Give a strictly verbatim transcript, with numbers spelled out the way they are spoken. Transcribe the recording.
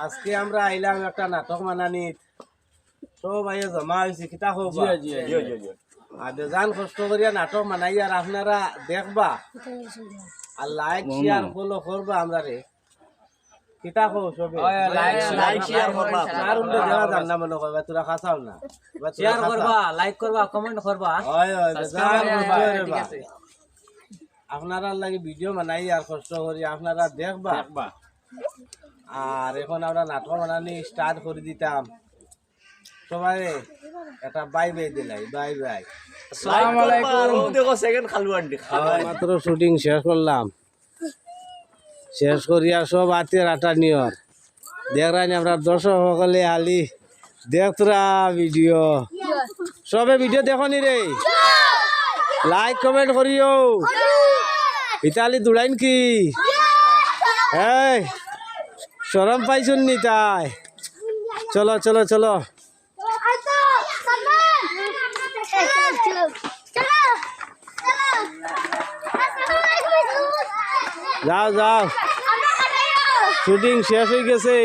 আজকে আমরা আইলাম একটা নাটক মানানিত। সব ভাইয়ে জমা অইছি, কিতা কও বা? জি, জি, জি। আর বেজান কষ্ট করিয়া নাটক মানাইয়ার, আপনারা দেখবা। আর like, share, follow করবা আমরারে। কিতা কও সবে? Like, share করবা। আর উল্টো দেওয়া যান না মনে করবা, তোরা খাসাও না। বা তোরা শেয়ার খাসাও। করবা, like করবা, comment করবা। হয়, হয়, বেজান কষ্ট করবা। ঠিক আছে। আপনারার লাগি video বানাই আর কষ্ট করি, আপনারা দেখবা। দেখবা। আর এখন আমরা নাটক বানানি start করি দিতাম। সবাই একটা bye bye দিলাই, bye bye। আসসালামু আলাইকুম। ও দেখো second খালু আন্টি, খালু আন্টি। মাত্র shooting শেষ করলাম, শেষ করিয়া সব আত্মীয় আটা নিয়র দেখরানি আমরা দর্শক সকলে আলি দেখতরা video। সবে video দেখো নি রে? Like comment করিও। ইতালি দুড়াইন কি? এই, শরম পাইছুন নি তাই? চলো, চলো, চলো। যাও, যাও। Shooting শেষ অই গেছে।